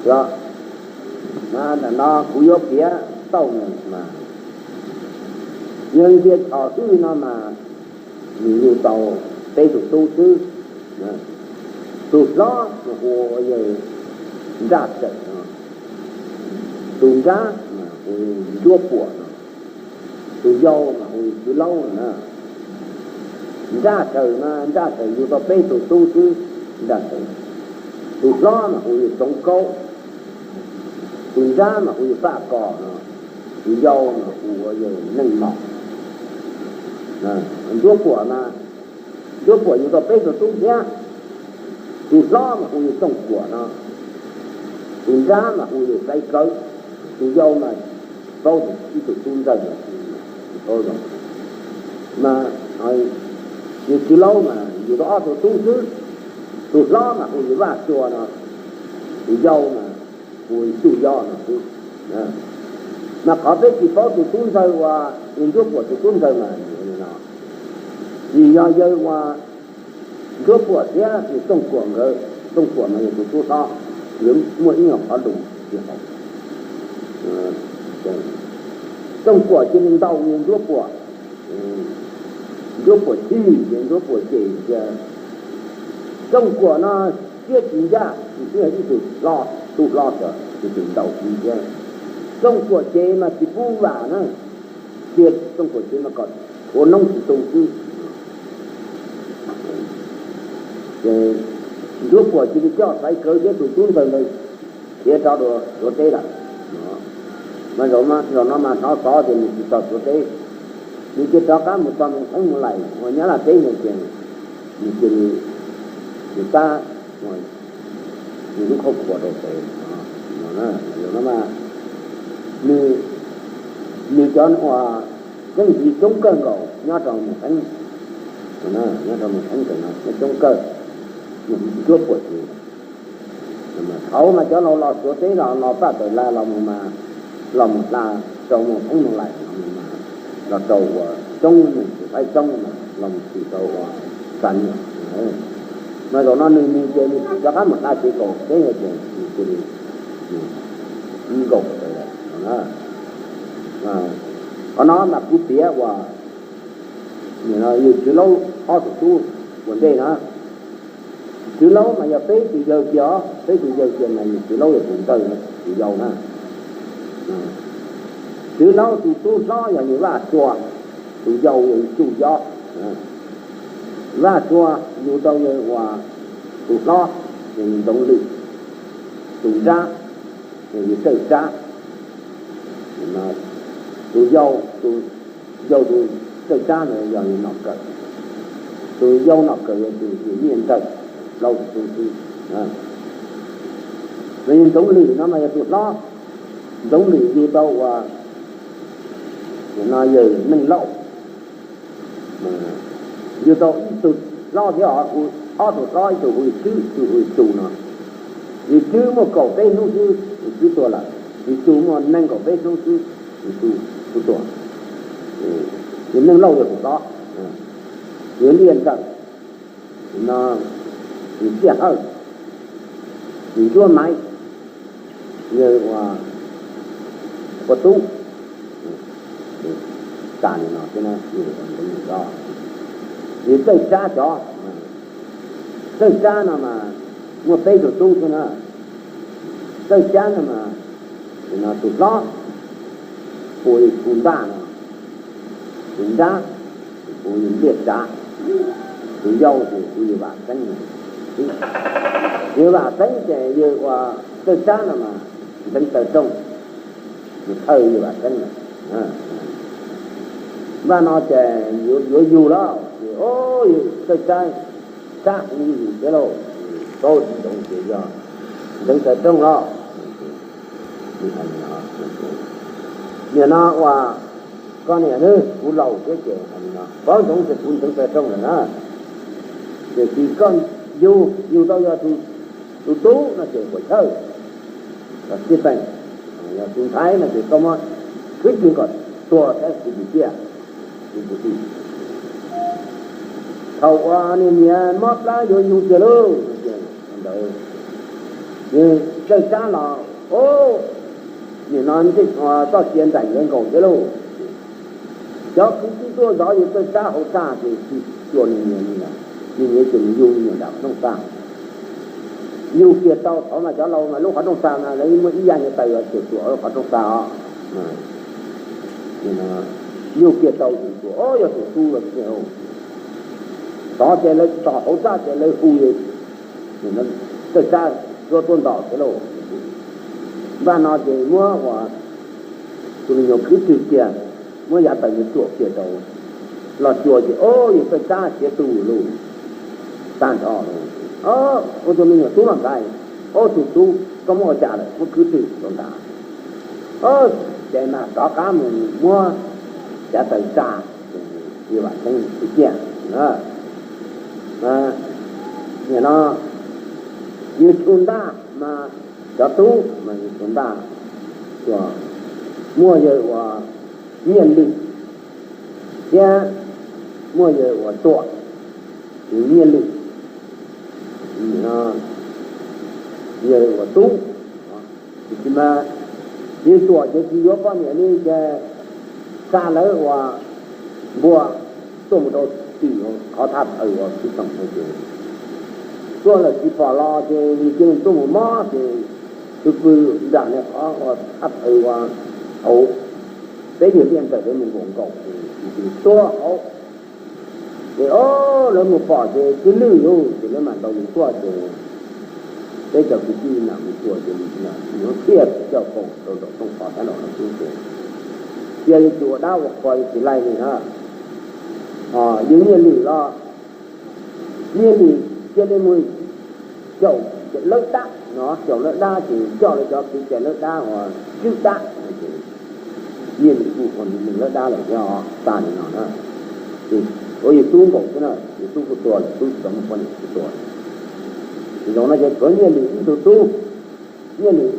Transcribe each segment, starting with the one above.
Yog, mas ntawm no kuv yuav piav tau nws mas, yog tias thaum xub no mas nws yug tau peb tug tub xwb. Tus hlob mas hu ua yawg Nraj Tsawm no, tus nrab mas hu Ntsuab Puam no, tus yau mas hu Tswv Laub no na. Nraj Tsawm mas Nraj Tsawm yug tau peb tug tub xwb, Nraj Tsawm. Tus hlob mas hu yawg Txoov Kaub, tus nrab mas hu yawg Paj Kos no, tus yau mas hu ua yawg Neej Mos. Ntsuab Puam mas, Ntsuab Puam yug tau peb tug tub thiab, tus hlob mas hu yawg Tooj Kuam no, tus nrab mas hu yawg Xaiv Kawv, tus yau mas paub ib tug tub ntxawg, paub zoo. Mas yawg Tswv Laub mas yug tau ob tug tub xwb, tus hlob mas hu yawg Vaj Sua no, tus yau mas hu Tsuj Yob no xwb. Mas qhov peb tsis paub tus tub ntxawg uas yawg Ntsuab Puam tus tub ntxawg mas no, vim yog yawg uas Ntsuab Puam thiab yawg Tooj Kuam nkawd, Tooj Kuam mas yog tus tub hlob, nkawd muaj ib nyuag qhov lus tsis haum. Tooj Kuam cia li ntaus yawg Ntsuab Puam, Ntsuab Puam chim ces Ntsuab Puam cem tias, Tooj Kuam no siab tsis ncaj, tsis siab ib tug hlob, tub hlob tod tus twg ntaus kuv thiab. Tooj Kuam cem mas tsis pub vam na, cia Tooj Kuam cem mas kom ua noob tsis tu xwb. Ces Ntsuab Puam cia li coj Xaiv Kawv thiab tus tub ntxawg ntawd khiav rov dua Suav teb lawm. Mas zaum no mas hnov xov tias nws tsis txog Suav teb, nws cia rov qab mus txog Moos Theeb Moos Laim uas Nyab Laj teb ntawd ces nws cia li, nws tab nws lub khaub khuas rau tes no. Zaum no mas nws, nws cov uas txheeb ntxiv coob kawg nkaus nyob rau Moos Theeb, nyob rau Moos Theeb ntawm no coob kawg, Ntsuab Puam ces thaum mas cov laus los Suav teb los los Paj Tawm Laj los mus mas, los mus hla rau Moos Theeb Moos Laim no mus mas, los rau uas coob neeg Thaib coob mas los mus txhim rau uas Xa Niam. Mas zaum no nws nws ces nws rov qab mus hla tsev kaum teb ces nws cia li nkaum ntawd lawm no. Qhov no mas kuv piav uas yawg Tswv Laub ob tug tub ua ntej na. Tswv Laub mas yog peb tus yawg kiag os, peb tus yawg kiag mas yawg Tswv Laub yog tus ntxawg, tus yau na. Tswv Laub tus tub hlob yog yawg Vaj Sua, tus yau yog Tsuj Yob. Vaj Sua yug tau yawg uas tus hlob yog yawg Ntxoov Lwm, tus nrab yog yawg Txawj Tsab, tus yau, tus yau tus Txawj Tsab ntawd yog yawg Nom Kawm, tus yau Nom Kawm yog tus yawg Nyiaj Ntawg, plaub tus tub xwb. Mas yawg Ntxoov Lwm no mas yog tus hlob, Ntxoov Lwm yug tau uas no yawg Neej Lauj, yug tau ib tug hlob thiab, ob tug hlob, ib tug hu Tswb, ib tug hu Tsu no. Yawg Tswb muaj kaum peb hnub xwb yawg Tswb tuag lawm, yawg Tsu muaj nees nkaum peb hnub xwb yawg Tsu kuj tuag. Yawg Neej Lauj yog tus hlob, yawg Liaj Ntawm, no, yawg Xiaj Hawj, yawg Ntsuab Maiv, yawg ua, ua Tub, tas li no thiab na. Yawg Txawj Tsab cov, Txawj Tsab no mas muaj peb tug tub xwb na. Txawj Tsab no mas tus hlob hu Txuj Ntaj no, tus nrab hu Liaj Tsav, tus yau ces hu yawg Vam Xeeb. Yawg Vam Xeeb ces yawg ua Txawj Tsab no mas ntxeev taw rooj, nws thawj yawg Vam Xeeb lawm. Npaj no ces yuav yug lawm ces, o, yawg Txawj Tsab, Tsab heev li thiab lauj, paub tsis ntsoov ces yog ntxeev taw rooj los. Nim no ua, koj niam, kuv laus thiab ces paub ntsoov tias kuv ntxeev taw rooj lawm na. Tiam sis koj yug, yug tau yog tus tub no ces puas chawj, kom txij peem, yog tus ntxhais no ces koj muab khwb twg kom tuag thiab kuv tus ciaj, kuv tus tij. Thaum uas niag niam mob plab yuav yug tiag lauj, ntawd Yawg Txawj Tsab los, o, nim no txoj sia nraim nkawd nkaus thiab lauj. Cov kwv tij tuaj zov yawg Txawj Tsab hauv txaj ces tsis tshua nws nyiam li lawm, nws nyiam ces nws yug nyiam nram qhov rooj xa. Yug kiag tau thaum mas cov laus mas lub qhov rooj xa mas lawv muaj ib yam nyuag taws cuam cuam qhov rooj xa os. Yug kiag tau cuam cuam, o, yog tus tub los tiag. Tod ces lawv tsis tos hauv txaj ces lawv hu, Txawj Tsab tuaj tuaj ntaus thiab lauj. Npaj no ces muab ua tus me nyuam khwb twg tiag, muab yav taws me cuam kiag rau los cuag ces, o, yawg Txawj Tsab siav tu lug tag nrho. Ua tus me nyuam tub los ntag, o, tus tub koj muab ua cas lawm, muab khwb twg rau ntag. Ces mas rov qab mus muab yav taws tsa, yawg Vam Xeeb ib ciaj. Nim no yawg Txhu Ntaj mas cov tub mas yawg Txhu Ntaj muaj yawg ua Nyiaj Lwm thiab muaj yawg ua Tuam, yawg Nyiaj Lwm, yawg ua tub. Tiam sis mas yawg Tuam ces tsis yuav poj niam li ces xa lawv ua npua tuaj mus rau tim qhov thaj phaws uas Xib Toom no ces tuaj lawm tsis pom los ces nws cia li tuaj mus mob ces tus pw nram li qhov uas thaj phaws uas hauv peb yawg liaj ntawm lawv mus nkaum nkaus ces tus tuaj hauv. Ces o, lawv mus pom ces twb lwj lauj ces lawv mam ntaus nws tuaj ces peb cov kwv tij mam mus tsuas ces nws thiaj coj kaus rau nraum rooj qhov sab nraum no xwb ces cia li tsis ua dab ua qhua li tsis laij li na. Yawg Nyiaj Lwm los, Nyiaj Lwm cia li mus caum lawb dab no, caum lawb dab ces coj lawv cov kwv cais lawb dab uas tswb dab ces Nyiaj Lwm kuj ua lawb dab lawm thiab os, tas li no na. Ces ua yawg tub nkaus xwb na, yawg tub kuj tuag lawm, tub tsis tau muaj poj niam kuj tuag. Ces zaum no ces tshuav Nyiaj Lwm ib tug tub, Nyiaj Lwm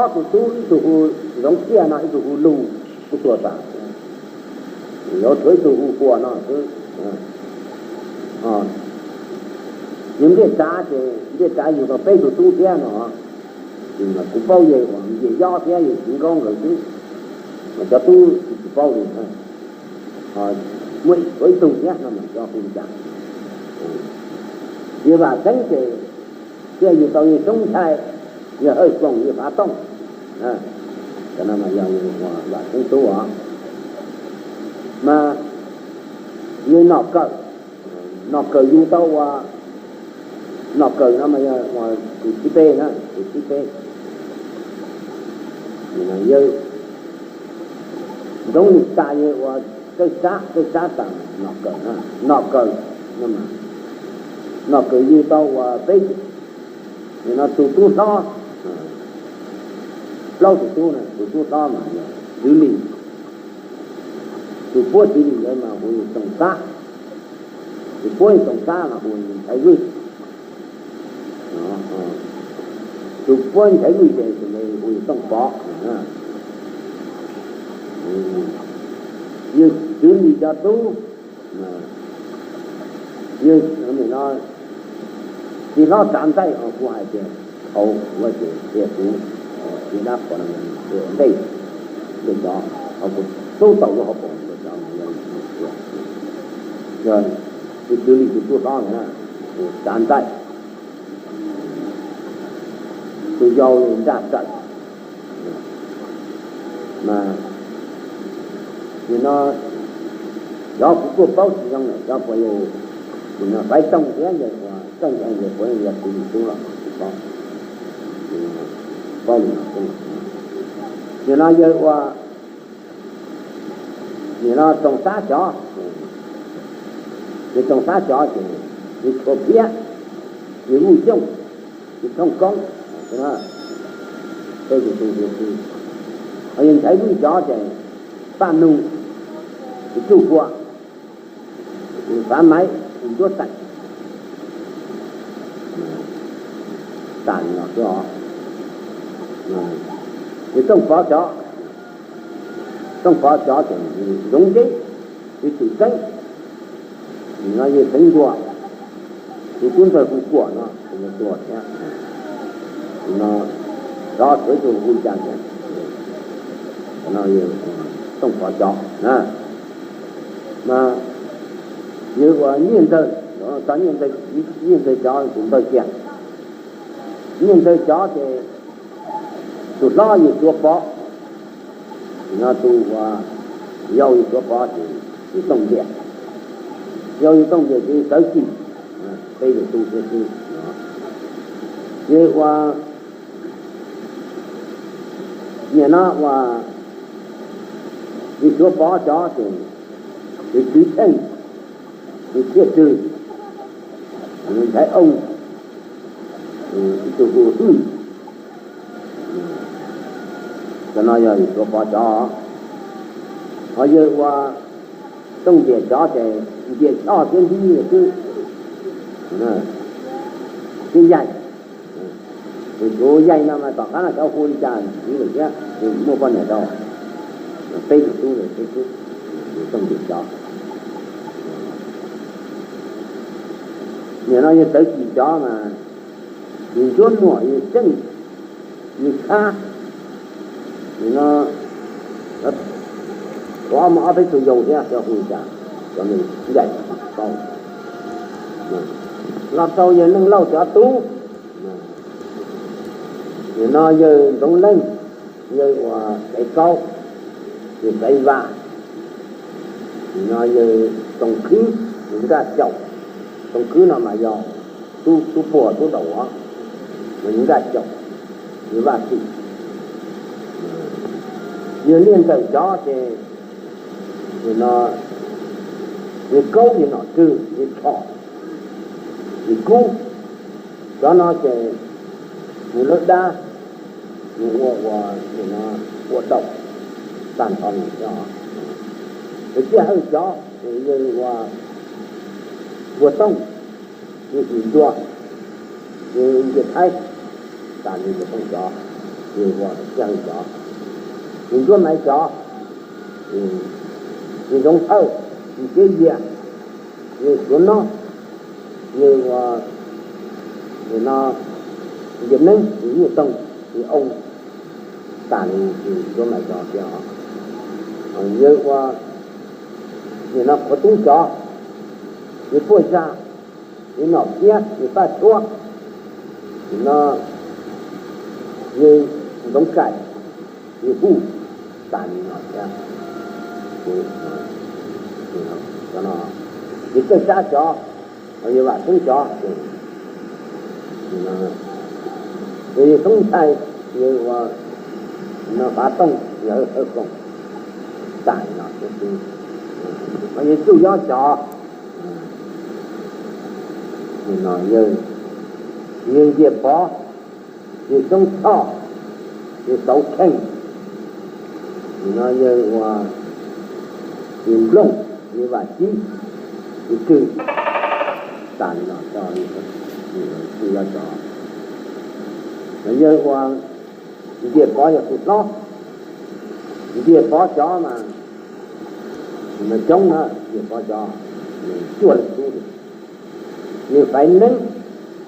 ob tug tub, ib tug hu Zoov Txiaj no, ib tug hu Lug, kuj tuag tas. Yog tshuav ib tug hu Huas no xwb. Yawg Npliaj Tsav ces Npliaj Tsav yug tau peb tug tub thiab no. Ces kuv paub yawg uas Npliaj Yob thiab yawg Txiv Nkauj nkawd xwb, mas cov tub tsis paub li. Muaj tshuav ib tug thiab no mas cov hu li cas. Yawg Vam Xeeb ces thiaj yug tau yawg Xyoob Nchai, yawg Hawj Koom, yawg Fav Tooj. Cov no mas yog yawg Vam Xeeb tub os. Mas yawg Nom Kawm, Nom Kawm yug tau ua, Nom Kawm no mas yog tus thib peb na, tus thib peb. Yawg Ntxoov Lwm tas yawg ua Txawj Tsab, Txawj Tsab tas Nom Kawm na, Nom Kawm no, Nom Kawm yug tau ua peb, nim no tus tub hlob, plaub tus tub na, tus tub hlob mas yog Tswv Lis, tus puab Tswv Lis ntawd mas hu Tooj Xab, tus puab Tooj Xab mas hu Nchaiv Vwj, tus puab Nchaiv Vwj ces hu Tooj Pov. Yawg Tswv Lis cov tub, yawg, no, txiv hlob Tsav Ntxaij kuv hais tias thaum ua ces tias kuv, txiv dab qhuas no ua ntej, ntej cov, kuv tub tau lub hauv paus ntawd cov, yog tus Tswv Lis tus tub hlob ntawd, Tsav Ntxaij, tus yau Nraj Tsawm. Mas nim no cov kuv kuj paub tsis zoo lawm, cov puas yog, nim no Faiv Tooj thiab yawg uas Txawj Nchaiv yawg puas yog Tswv Lis tub los tsis paub. Paub li no xwb. Nim no yawg ua, nim no Tooj Xab cov, yawg Tooj Xab cov ces yawg Tshuav Phiab, yawg Vuj Yooj, yawg Thooj Koob, peb tus tub, yawg Nchaiv Vwj cov ces Paj Nug, yawg Tsuj Pua, yawg Xav Maiv, yawg Ncuab Xeem. Tas li no xwb os. Yawg Tooj Pov cov, Tooj Pov cov ces Zoov Nceb, yawg Tswm Xeeb, no yawg Xeev Nkuas, tus tub ntxawg hu Kuam no, tus tuag thiab. no, tsov tsuav ib tug hu li cas tias, no yawg Tooj Pov cov na, mas yawg uas Nyiaj Ntxawg, txog Nyiaj Ntxawg, Nyiaj Ntxawg cov tus npawg tiag, Nyiaj Ntxawg cov ces tus hlob yawg Suav Pov, no tus uas yau yawg Suav Pov ces yawg Tooj Npias, yau yawg Tooj Npias ces Tawv Kis, peb yawg tub thiab xwb. Yawg uas nim no uas yawg Suav Pov cov ces yawg Tswv Tsheej, yawg Thiaj Tswg, yawg Nthaiv Ooj, ib tug hu Hwj, cov no yog yawg Suav Pov cov. Ho yawg uas Tooj Npias cov ces Npias Choj thiab Nthib xwb, thiab Yaig. Tus Yaig no mas tom qab no cov hu li cas ntxiv lawm thiab, muaj poj niam rau, peb yawg tub lawm thiab xwb, yawg Tooj Npias cov. Nim no yawg Tawv Kis cov mas yawg Ntsuab Nuam, yawg Xeej, yawg Khab, nim no tshuav muaj ob peb tug yau thiab cov hu li cas, cov neeg ncaim tsis paub. Los rau yawg Neej Lauj cov tub, nim no yawg Ntxoov Leej, yawg uas Xaiv Kaub, yawg Xaiv Vam, nim no yawg Txoos Khwb, yawg Nkaj Caum. Txoos Khwb no mas yog tub puag tub daus os, yawg Nkaj Caum, yawg Vaj Xwm. Yawg Niaj Ntxawm cov ces nim no yawg Kaub, yawg Nom Tswg, yawg Tshom, yawg Kub, cov no ces mus lawb dab, mus ua ua, ua daus tag nrho li thiab. Yawg Txiaj Hawj cov ces yawg ua Npuag Tooj, yawg Xwm Ntuag, yawg Ntiaj Thaib, tas li Npuag Tooj cov, yawg ua Txiaj Hawj cov, yawg Ntsuab Maiv cov, yawg Zoov Hawj, yawg Txiav Yias, yawg Suav Nob, yawg ua, nim no Ntiaj Neeb, yawg Nyuj Toog, yawg Oos, tas li yawg Ntuab Maiv cov thiab. Yawg ua, nim no Qhuav Tub cov, yawg Puaj Zaj, yawg Nom Kiab, yawg Paj Tshuab, nim no yawg Ntxoov Kaim, yawg Huj, tas li no thiab. Yawg Txawj Sab cov, yawg Vam Xeeb cov, yawg Xoob Ntshai, yawg ua, no Fav Tooj, yawg Hawj Koom, tas li no thiab xwb. Yawg Txuj Yob cov, nim no yawg Nkias Pov, yawg Xyoob Tshoj, yawg Xauv Tsheej, nim no yawg ua, yawg Nplooj, yawg Vam Cib, yawg Tswg, tas li no cov, Txuj Yob cov. Yawg ua Nkias Pov yog tus hlob. Nkias Pov cov mas coob na, Nkias Pov cov cuaj leeg tub li. Yawg Faiv Neeb,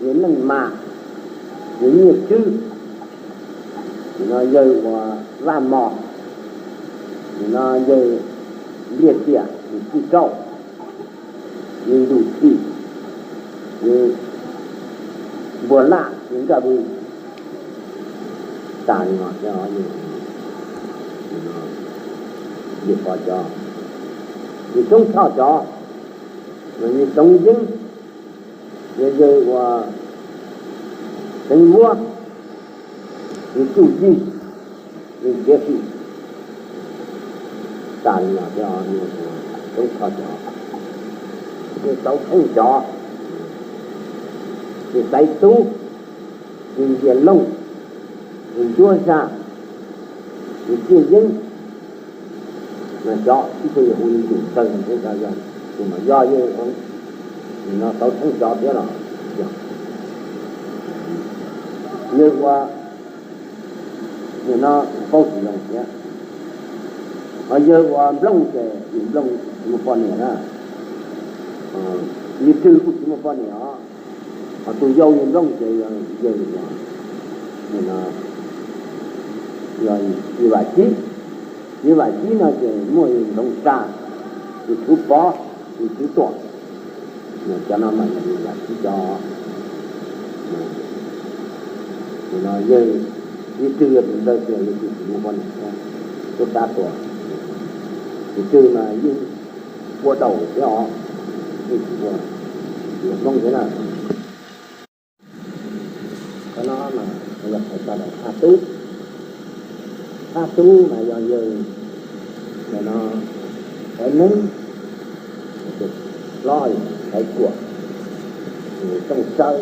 yawg Neej Mas, yawg Nyiaj Tswb, nim no yawg ua Vaj Mos, nim no yawg Npliaj Tiam, yawg Txij Rauj, yawg Ntuj Tshim, yawg Npuag Laj, yawg Nkaj Vwj, tas li no thiab. Yawg Pov cov, yawg Xyoob Tshoj cov, yawg Txoov Yeeb, yawg, yawg ua Xeev Vuab, yawg Tsuj Yij, yawg Nkiav Fim, tas li no thiab. Xyoob Tshoj cov, yawg Xauv Tsheej cov, yawg Xaiv Tub, yawg Nkias Looj, yawg Ntsuab Zaj, yawg Txiaj Yeeb, cov ib tug yawg hu Ntum Tawg, tus no yog yawg, nim no Xauv Tsheej cov thiab los yog, yawg ua, nim no paub tsis zoo thiab. Ho yawg ua Nplooj ces yawg Nplooj tsis muaj poj niam na, yawg Tswg kuj tsis muaj poj niam os. Ho tus yau yawg Nplooj ces yog yawg ua no yog Yis Vam Cib. Yis Vam Cib no ces muaj Yis Ntxhoo Sa, Yis Txhuv Pov, Yis Txwv Tuam. Cov no mas yog Yis Vam Cib cov. No yawg, Yis Twg yog tus ntawd tias Yis Twg tsis mus ua niam tuaj tab tua. Yis Twg mas yeej ua daus thiab os, yeej tsis ua, tsis ua Hmoob thiab na. Qhov no mas yog hais txog ntawm Thaj Tub. Thaj Tub mas yog yawg, no, Thaiv Neeb, hlob Thaiv Kuam, Tooj Sawb,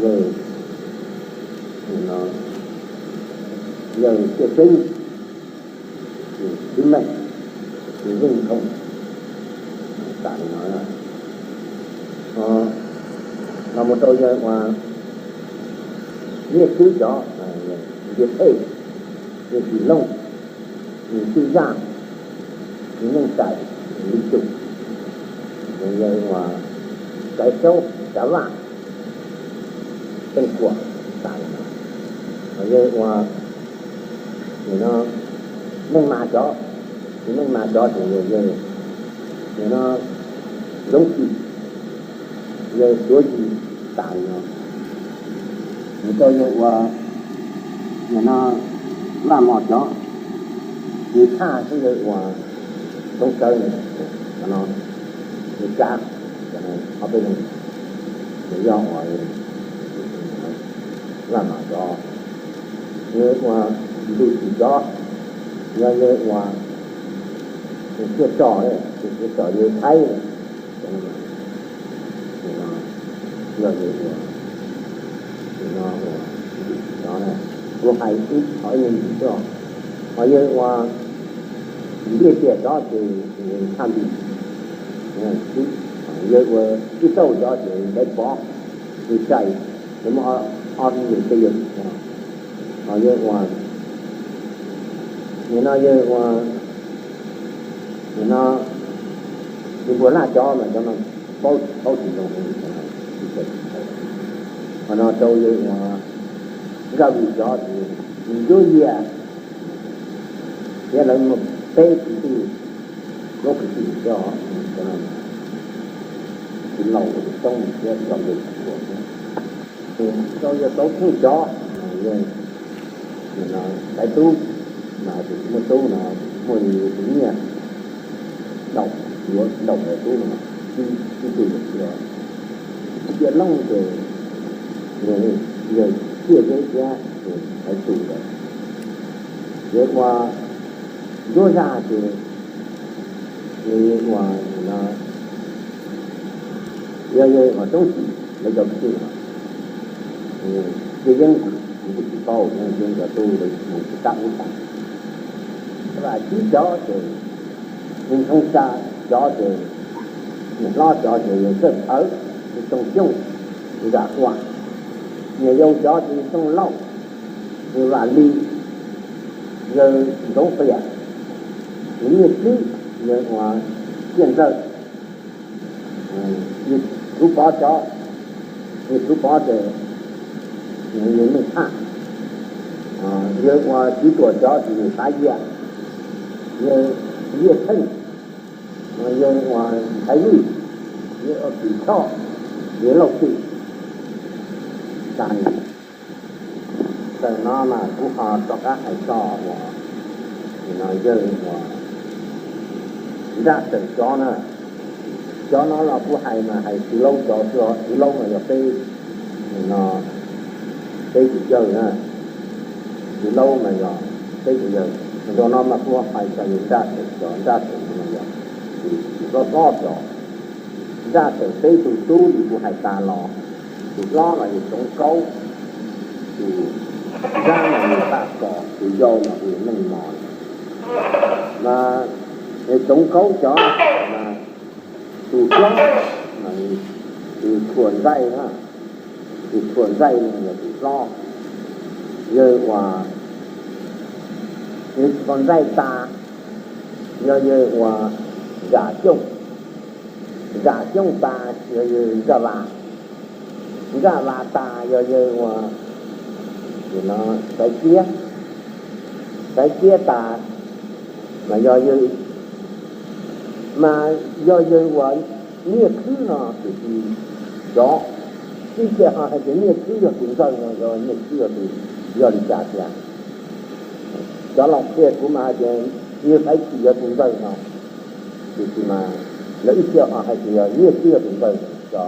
yawg, no, yawg Tiaj Xeeb, Xib Meej, Xib Zeej Thooj, tas li no. Los mus rau yawg uas Nyiaj Tswb cov, Ntiaj Thej, Nyiaj Tsis Looj, Nyiaj Tswb Zaj, Nyiaj Neej Tais, Li Tus, yawg uas Tsaiv Saub, Tsav Vaj, Teej Kuam, tas li no. Yawg uas, no, Neej Mas cov, Neej Mas cov ces yawg, no, Zoov Kis, yawg Suav Yis, tas li no. Mus rau yawg uas, no, Vaj Mos cov, yawg Thaj thiab yawg uas Toob Sawb, no, yawg Tsab, ob peb leeg, yog uas Vaj Mos cov, yawg uas Ntuj Tsim cov, yog yawg uas Txiaj Tso, Txiaj Tso yawg Thaib, yog yawg uas, no, kuv hais ib qho ib yam li xwb, ho yawg uas Ntiaj Tiam cov ces Thaj Npis, yawg uas Txij Tauj cov ces Daiv Pov, yawg Tsaij, lawv muaj ob yawg peb yawg. Ho yawg uas, nim no yawg uas, nim no yawg Npuag Laj cov mas cov no paub, paub tsis zoo, ho no rau yawg uas Nkaj Vwm cov ces Ncuab Yias, thiab lawv muaj peb kwv tij, plaub kwv tij thiab os. Txiv laus Toob thiab Txaus Yawg Txuas thiab. Rau yawg Tauv Theej cov, yawg Taiv Tub, mas tsis muaj tub no, muaj li tus nyiaj Daum, yuav Daum ntawd tub no, ib tug yawg Tiaj Loob ces yawg Tiaj Yeeb thiab ces Taiv Tub ntawd. Yawg uas Ncuab Zaj ces yawg uas, yog yawg uas Toob Tsim lawv cov kwv tij no. Tiaj Yeeb kuv kuj tsis paub, Yeeb cov tub lawv mus tsis tag ub tag. Vam Tsib cov ces, Ntxhoo Sa cov ces, niam hlob cov ces yawg Txawj Thawv, Txooj Xyooj, Zam Huam, niam yau cov ces Txooj Lauj, yawg Vam Lis, yawg Ntxoov Qias, yawg Nyiaj Tswb, yawg uas Tiaj Ntxawg, yawg Txhuv Pov cov, yawg Txhuv Pov ces yawg Neej Thaj, yawg uas Txiv Tuam cov ces yawg Xav Yias, yawg Liaj Theej, yawg uas Nthaiv Vwj, yawg Kim Choj, yawg Lauj Twm, tas li. Ntawm no mas kuv ho rov qab hais txog uas, no yawg uas Nraj Xeem cov na. Cov no los kuv hais mas hais Txiv Laub cov xwb, Txiv Laub mas yog peb, no, peb tus yawg na. Txiv Laub mas yog peb tus yawg. Ntawm no mas kuv hais txog yawg Nraj Xeem cov, Nraj Xeem no yog tus hlob hlob cov. Nraj Xeem peb tus tub li kuv hais tas los, tus hlob los yog Tsoov Kaub, tus nrab los yog Paj Kos, tus yau los yog Neej Mos. Mas Tsoov Kaub cov mas tus hlob mas tus Tshuam Ntxaij na, tus Tshuam Ntxaij no yog tus hlob. Yawg uas, yawg Tshuam Ntxaij tas yog yawg uas Zam Xyooj, Zam Xyooj tas yog yawg Nraj Vas, Nraj Vas tas yog yawg uas no xaiv ciab, xaiv ciab tas mas yog yawg, mas yog yawg uas nyiaj khwb no tiam sis cov ib txhia ho hais tias nyiaj khwb yog tus ntxawg no, yog nyiaj khwb yog tus, yog li cas tiag? Cov laus qhia kuv mas hais tias yawg Faiv Tsim yog tus ntxawg no, tiam sis mas lawv ib txhia ho hais tias yog nyiaj khwb yog tus ntxawg no,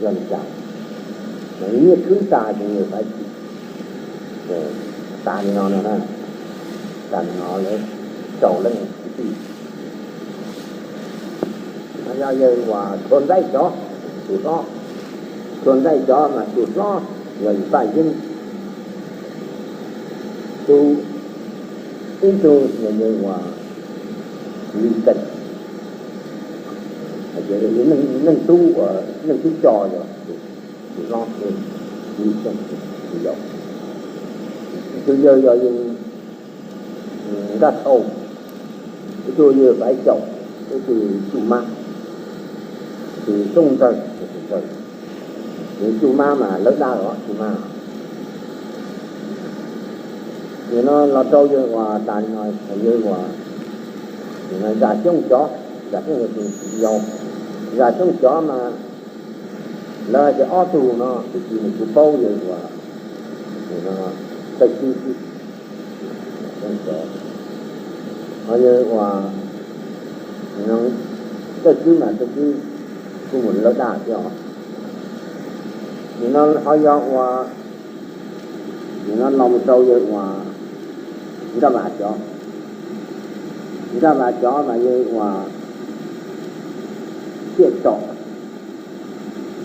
yog li cas? Nyiaj khwb tas ces yawg Faiv Tsim. Tas li no no na, tas li no lawv rau leej kwv tij. Yog yawg uas Txhua Ntxaib cov, tus hlob, Txhua Ntxaib cov mas tus hlob yog Paj Yeeb, tus ib tug yog yawg uas Lis Xeem, neej tub, neej tub co yog tus hlob, Lis Xeem tus yau, tus yawg yog yawg Nkaj Thau, ib tug yawg Faiv Caum, ib tug Tsuj Mab, tus Xoob Ntxawg, tus Tsuj Mab mas lawv dab los Tsuj Mab. Nim no los rau yawg uas tas li no, yawg uas Zam Xyoob cov, Zam Xyoob yog tus yau, Zam Xyoob cov mas lawv hais tias ob tug no tiam sis nws kuj paub yawg uas Txawj Tswb xwb. Ho yawg uas Txawj Tswb mas Txawj Tswb kuj mus lawv dab thiab os. Nim no ho yog uas, nim no los mus rau yawg uas Nraj Vam cov, Nraj Vam cov mas yawg uas Xiaj Tsom,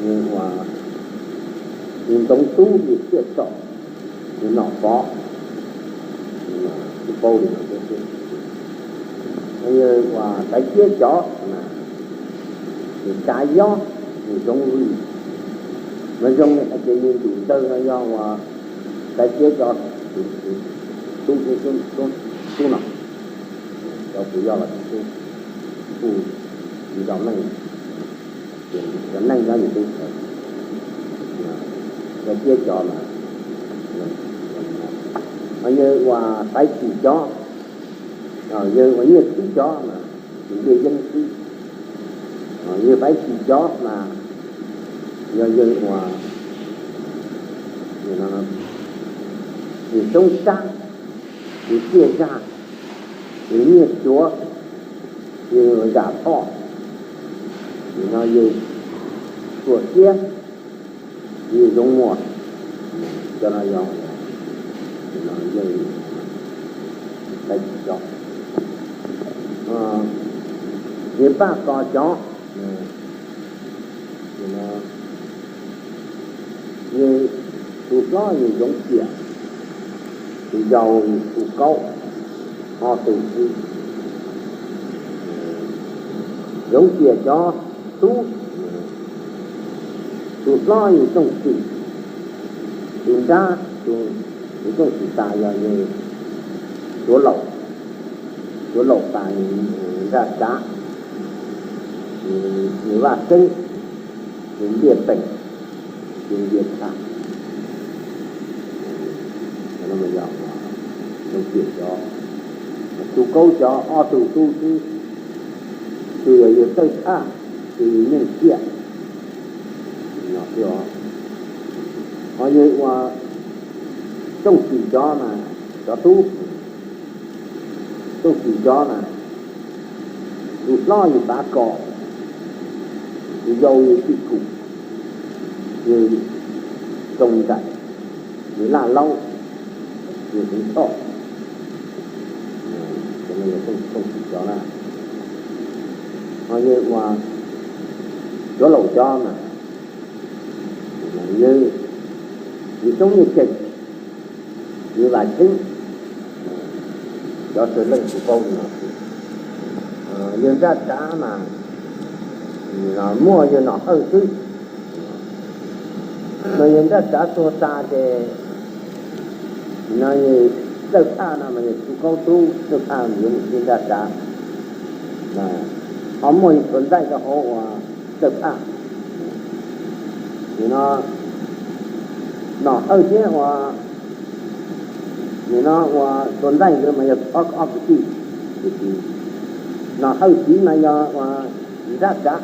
yawg uas, yawg Ntxoov Tub, yawg Xiaj Tsom, yawg Nom Pov, kuj paub li no thiab. Yawg uas Xaiv Ciab cov mas yawg Tsav Yob, yawg Zoov Vwj, mas zoo li hais tias yawg tus ntxawg no yog uas Xaiv Ciab cov tub, tub no, cov kuv yog los tub, kuj tsis zov meej, cov neej nyob yus teb chaws, Xaiv Ciab cov mas, yawg uas Faiv Tsim cov, yawg uas Nyiaj Txwb cov mas tus ntiaj yeeb xwb. Yawg Faiv Tsim cov mas yog yawg uas, yawg Xyoob Sab, yawg Xiaj Zaj, yawg Nyiaj Cuav, yawg Zam Thoj, nim no yawg Tuam Siab, yawg Zoov Muas, cov no yog, nim no yawg Faiv Tsim cov. Yawg Paj Kos cov, nim no yawg tus hlob yawg Zoov Ciam, tus yau yawg Txhu Kaub, ob tug xwb. Zoov Ciam cov tub, tus hlob yawg Tooj Xwm, tus nrab, yawg Tooj Xwm tas yog yawg Suav Laum, Suav Laum tas yawg Nraj Tsav, yawg Vaj Xeeb, yawg Ntiaj Peem, yawg Ntiaj Tshaj. Zoov Ciam cov, Txhu Kaub cov ob tug tub xwb, tus yog yawg Txawj Tshaj, tus yawg Nyeej Ciaj. Ho yawg uas Tooj Xwm cov mas cov tub, Tooj Xwm cov mas tus hlob yawg Pav Kos, tus yau yawg Tij Kum, yawg Txoov Nraim, yawg Laj Laub, yawg Xeev Thoj. Cov no yog Tooj Xwm cov na. Ho yawg uas Suav Laum cov mas yawg, yawg Xyoob Nyiaj Ceem, yawg Vam Xeeb, cov txawg leej kuv paub li no xwb. Yawg Nraj Tsav mas muaj yawg Nom Hawj xwb. Mas yawg Nraj Tsav tuag tas ces, no yawg Txawj Phaj no mas yawg Txhu Kaub tub, Txawj Phaj yuav mus thiab Nraj Tsav. Ho muaj yawg Txhua Ntxaij rau hauv uas Txawj Phaj. Nim no Nom Hawj thiab uas Nim no uas Txuas Ntxaij nkawd mas yog ob, ob kwv tij, Nom Hawj Txiv mas yog uas Nrab Kav,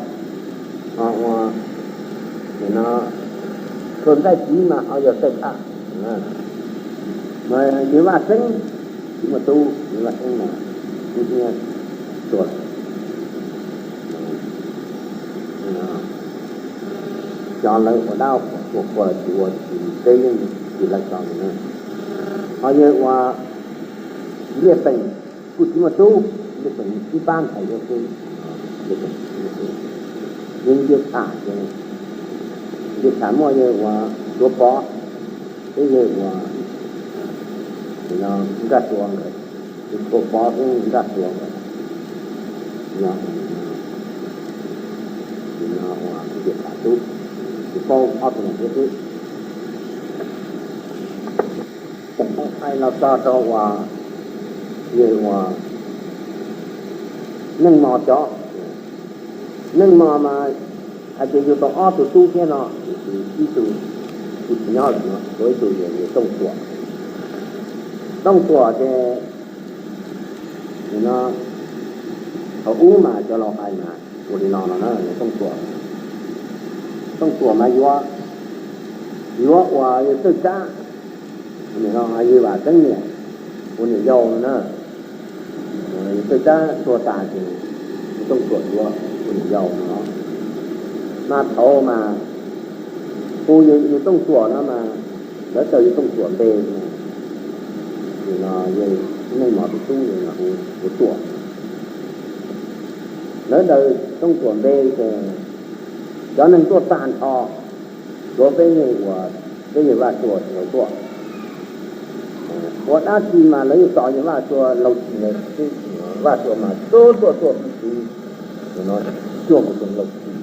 ho uas nim no Txuas Ntxaij Txiv mas ho yog Txawj Tshaj, mas yawg Vaj Xeeb, tsis muaj tub, yawg Vaj Xeeb mas tub hnyiab tuag lawm. Cov lawv ua dab ua qhua tsis ua tsis teb yeej tsis laij tso li na. Ho yawg uas Npliaj Peem kuj tsis muaj tub, Npliaj Peem ib pab ntxhais thiab xwb. Yawg Npliaj Tshaj ces, Npliaj Tshaj muaj yawg uas Suav Pov thiab yawg uas Nraj Suav nkawd, Suav Pov thiab Nraj Suav nkawd. Yog, yog uas Npliaj Tshaj tub, tsis paub ob tug no thiab xwb. Hais los txog rau uas yawg uas Neej Mos cov, Neej Mos mas hais tias yug tau ob tug tub thiab no, ib tug kuj tsis nyob lawm no, tshuav ib tug yog yawg Tooj Tuam. Tooj Tuam ces no, thaum ub mas cov laus hais mas ua li no no na, yawg Tooj Tuam, Tooj Tuam mas yuav, yuav uas yawg Txawj Tsab, no yawg Vam Xeeb niam, ua niam yau no na. Yawg Txawj Tsab tuag tas ces yawg Tooj Tuam yuav ua niam yau no. Mas thaum mas hu yawg Tooj Tuam no mas lawv daws yawg Tooj Tuam npe, no yawg Neej Mos tus tub hu Tuam. Lawv daws Tooj Tuam npe ces cov neeg tuaj tag nrho, tshuav peb yawg uas, peb yawg Vaj Suas tsis tau tuaj. Ua dab tsi mas lawv yeej tos yawg Vaj Suas laug txim xwb. Vaj Suas mas tuaj tuaj tuaj txij txwv, no cuag mus rau laug txim.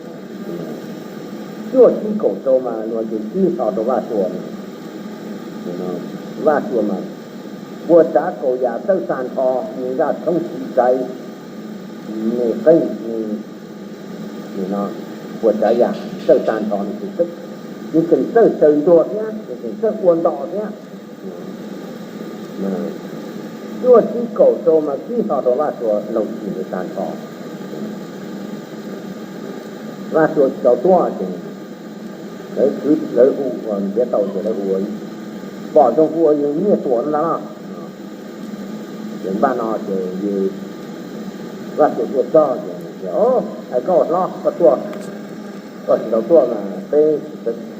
Cuaj tsib kaum rau mas luag ces tib tho rau Vaj Suas. Vaj Suas mas puas tsav kaum yam txawj tag nrho, nws zaj tshoob txiv xaiv, nws qeej, nws, no puas tsav yam txawj tag nrho, nws tseem txawj xyaw ntuag thiab, nws tseem txawj ua nto thiab. Cuaj tsib kaum rau mas tib tho rau Vaj Suas laug txim tag nrho. Vaj Suas tsis tau tuaj ces lawv, lawv hu, ntiav tau ces lawv hu, pom zoo hu ua yawg Nyiaj Tuam no ntag no. Ces npaj no ces yawg Vaj Suas tuaj txog ces, hais koj hlob koj tuaj, koj tsis tau tuaj mas peb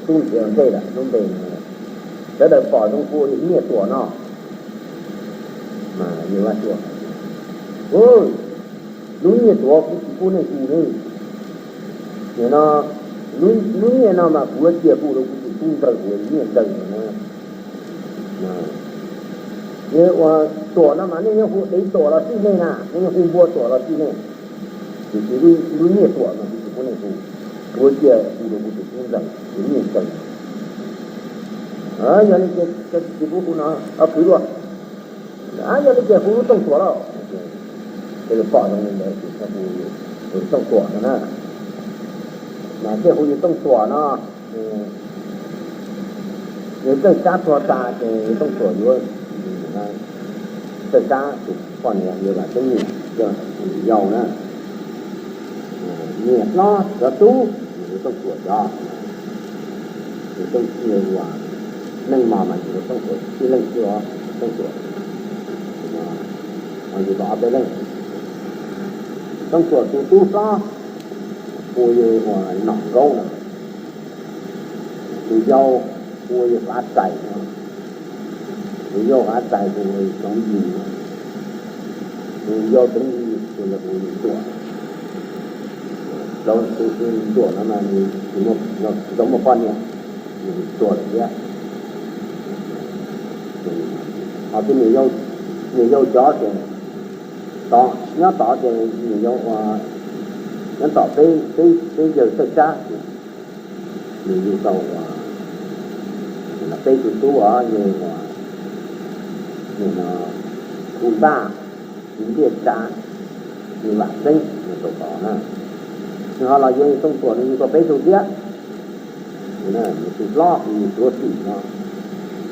tub nrhiav ua ntej lawm lub npe, sawv daws pom zoo hu ua yawg Nyiaj Tuam no. Mas yawg Vaj Suas, lub Nyiaj Tuam kuv tsis pub nej hu ne. Nim no lub Nyiaj no mas kuv yuav cia hu rau kuv tus tub ntxawg, kuv Nyiaj Ntxawg no na. Yawg uas Tuam no mas nej yeej hu Dev Tuam los xij nej na, nej yeej hu Npua Tuam los xij nej. Tiam sis lub Nyiaj Tuam no kuv tsis pub nej hu, kuv yuav cia hu rau kuv tus tub ntxawg, kuv Nyiaj Ntxawg. Yog li ces tsis pub hu no, kwv dua. Yog li ces hu lub Tooj Tuam lauj. Ces lawv pom zoo li ntawd ces hu Tooj Tuam no na. Mas thiaj hu yawg Tooj Tuam no. Yawg Txawj Tsab tuag tas ces yawg Tooj Tuam yuav Txawj Tsab tus poj niam yawg Vam Xeeb niam, yawg Vam Xeeb niam yau na, niam hlob cov tub, yawg Tooj Tuam cov, yawg Tooj Tuam uas Neej Mos mas yawg Tooj Tuam tib leeg xwb os, Tooj Tuam, yawg tau ob peb leeg. Tooj Tuam tus tub hlob hu yawg uas Nom Nkaub no, tus yau hu yawg Fav Txais no, tus yau Fav Txais hu Txoov Yis no, tus yau Txoov Yis hu yawg hu yawg Tuam. Tus hu Tuam no mas nws tsis tau muaj poj niam, nws tuag lawm thiab. Ho tus niam yau cov ces tod, nyob tod ces niam yau, nyob tom peb, peb yawg Txawj Tsab ces nws yug tau uas peb tus tub os, yawg uas, yawg Khu Ntaj, yawg Ntiaj Tsav, yawg Vam Xeeb, yawg Tau Tod na. Nws ho los yuav yawg Tooj Tuam, nws yug tau peb tug thiab. Nws tus hlob hu yawg Tuav Xwm no,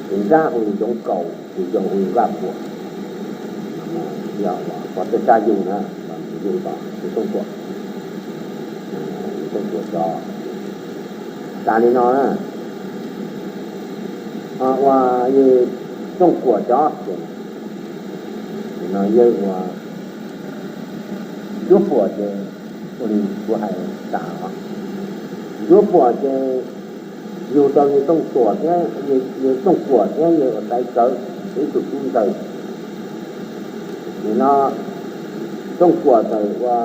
tus nrab hu yawg Ntsoov Kaus, Yus zoo ua yus Vaj Phuam, yog pov thawj tsab yug na, yus yug tom yus Tooj Kuam, yus Tooj Kuam cov. Tas li no na, ua yus Tooj Kuam cov, no yawg ua Ntsuab Puam ces, ua li kuv hais tas os, Ntsuab Puam ces yug tau yawg Tooj Kuam thiab, yawg Tooj Kuam thiab yawg ua Xaiv Kawv, ib tug tub ntxawg. Nim no Tooj Kuam txawm ua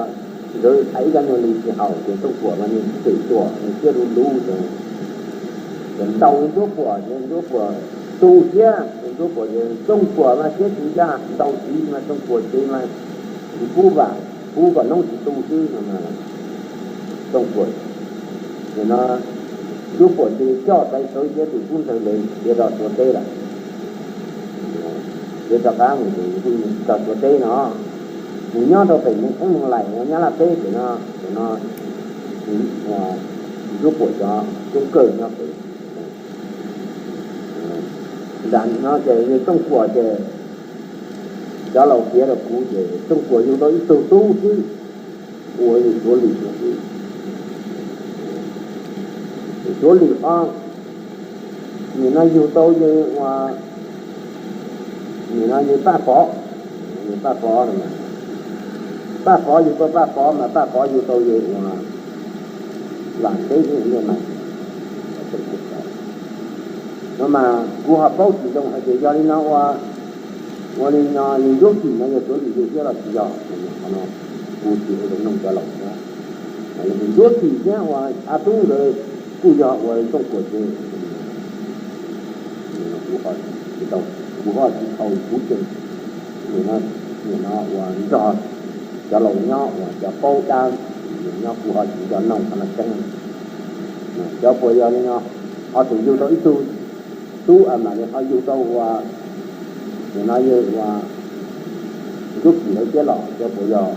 nkawd hais ib zaj nyuag lus tsis haum ces Tooj Kuam mas nws cem tuam nws thiab lub lub ces, ces ntaus Ntsuab Puam ces Ntsuab Puam tu siab, Ntsuab Puam ces Tooj Kuam mas siab tsis ncaj, ntaus txiv mas Tooj Kuam ces mas tsis pub vam, pub kom noob tsis tu xwb no. Tooj Kuam, nim no Ntsuab Puam ces coj Xaiv Kawv thiab tus tub ntxawg ntawd khiav rau Suav teb lawm. Khiav rov qab mus rau Suav teb no, mus nyob rau pem Moos Kheeb Moos Laim Nyab Laj teb pem no, pem no Ntsuab Puam cov coob kawg nyob pem. Nram no ces yawg Tooj Kuam ces cov laus piav rau kuv ces Tooj Kuam yug tau ib tug tub xwb, ua yawg Suav Lwm no xwb. Yawg Suav Lwm os, nim no yug tau yawg ua, nim no yawg Paj Pov, yawg Paj Pov no, Paj Pov yug tau Paj Pov mas Paj Pov yug tau yawg ua Vam Teb thiab Liaj Mais. No mas kuv ho paub tsis zoo hais tias yog li no ua, ua li no yawg Ntsuab Kim no yog Suav Lwm yug thiab los tsis yog, qhov no kuv tsis ua zoo noog cov laus thiab. Yawg Ntsuab Kim thiab ua Xav Tub nkawd kuj yog ua Tooj Kuam ces, kuv ho tsis tau, kuv ho tsis tau kuv ces, nim no ua nrog cov laus nyob uas cov paub dab nyob, kuv ho tsis nco noog qhov no tseeb. Cov puas yog li no, ho tseem yug tau ib tug tub mas li ho yug tau ua, nim no yawg ua Ntsuab Kim lawv thiab los cov puas yog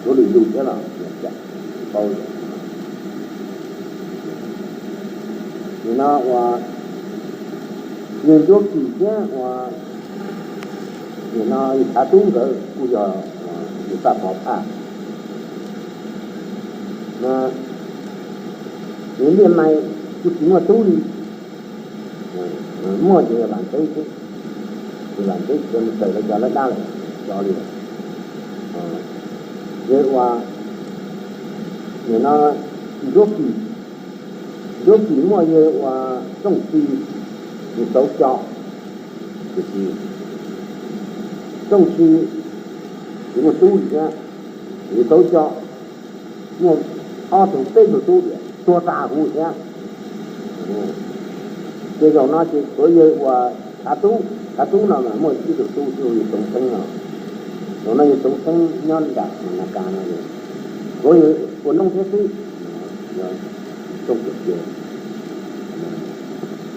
Suav Lwm yug thiab los tsis paub. Nim no ua yawg Ntsuab Kim thiab ua, nim no Xav Tub nkawd kuj yog yawg Paj Pov phaj. Yawg Liaj Mais kuj tsis muaj tub li, muaj ces yawg Vam Teb xwb, yawg Vam Teb tsis tau mus tawm rau cov lawv dab lawm, cov li lawm. Yawg ua, nim no Ntsuab Kim, Ntsuab Kim muaj yawg ua Tooj Tsi, yawg Tauv Cov, tiam sis Tooj Tsi tsis muaj tub li thiab, yawg Tauv Cov muaj ob tug peb tug tub tiam tuag tag huv thiab. Ces zaum no ces tshuav yawg ua Xav Tub, Xav Tub no mas muaj ib tug tub xwb yawg Txoov Xeeb no. Zaum no yawg Txoov Xeeb nyob nram Nas Kas no, tshuav yawg ua noob thiab xwb. Tsooj Kuam ces,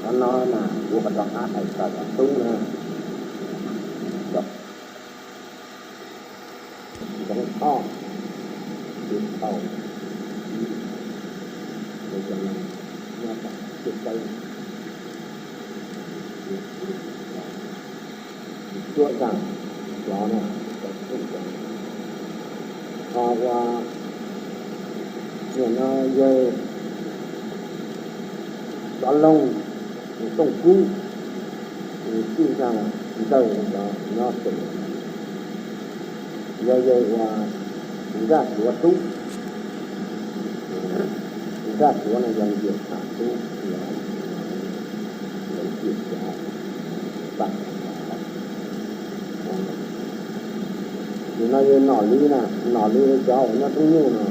qhov no mas kuv ho rov qab hais txog Xav Tub na. Ntxoov Thoj, Ntxoov Thoj, nyob tom Txiaj Kawb, Tsuab Zaj, cov no, ho ua, nim no yawg Xov Loog, Tooj Kub, Tsuab Zaj, Ntxawg, cov nyob pem, yog yawg ua Zaj Suav tub. Zaj Suav no yog Ntiam Tham tub, yog Ntiam Tham. Nim no yawg Nom Li na, Nom Li cov uas nyob Tub Nyuj no,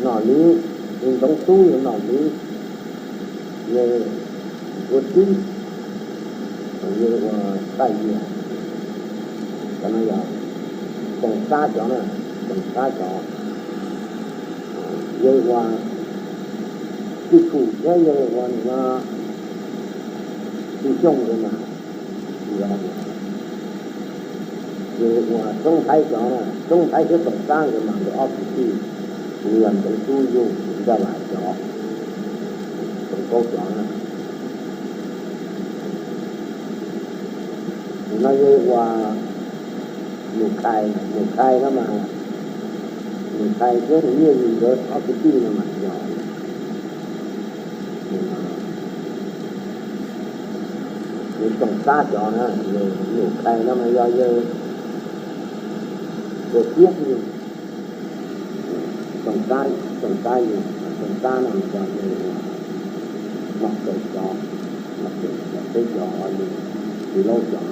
Nom Li, yawg Ntxoov Tub, yawg Nom Li, yawg Ntxuav Tsib, yawg ua Taj Yias, cov no yog Toom Xab cov na, Toom Xab cov, yawg ua Txij Kum thiab yawg ua nim no Txij Xyooj nkawd mas, yawg ua Xoob Thaib cov na, Xoob Thaib thiab Toom Xab nkawd mas nkawd ob kwv tij, nws yog Ntxoov Tub yug Ntaj Lam cov, Toom Kaub cov na. No yog ua Mus Khai, Mus Khai no mas, Mus Khai thiab nws nyiaj yim nkawd ob kwv tij no mas yog nws Txoom Xab cov na, Mus Khai no mas yog yawg Txoom Xab yug, Txoom Xab, Txoom Xab yug, Txoom Xab no mas yog yawg Nom Kaws cov, Nom Kaws cov peb cov yug, Txiv Laub cov.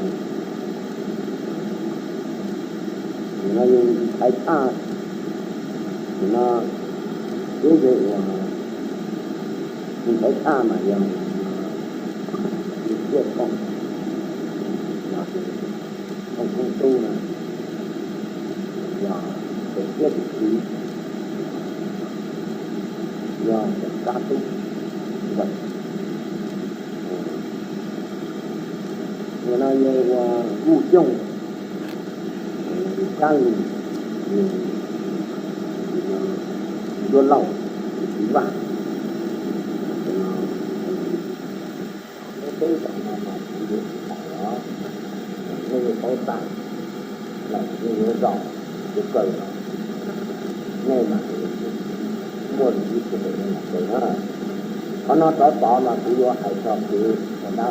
Nim no yog Ntxhais Tshaj, nim no thiab yog ua Ntxhais Tshaj mas yog Ntxhais Tshaj Thooj, Thooj Tub na, yog Txoom Xab tus txiv, yog Txoom Xab tub ntxawm. Nim no yog ua Vuj Xyooj, Kab Lis, Ncuab Lauj, Txiv Vaj. Peb cov no mas kuv yuav tsis hais os, nej yuav paub tag, lawm nej yuav zom, yuav kawm los nej mas muaj lus ib txhis lawm nej mam kawm na. Qhov no rov tod mas kuv yuav hais txog kev ua dab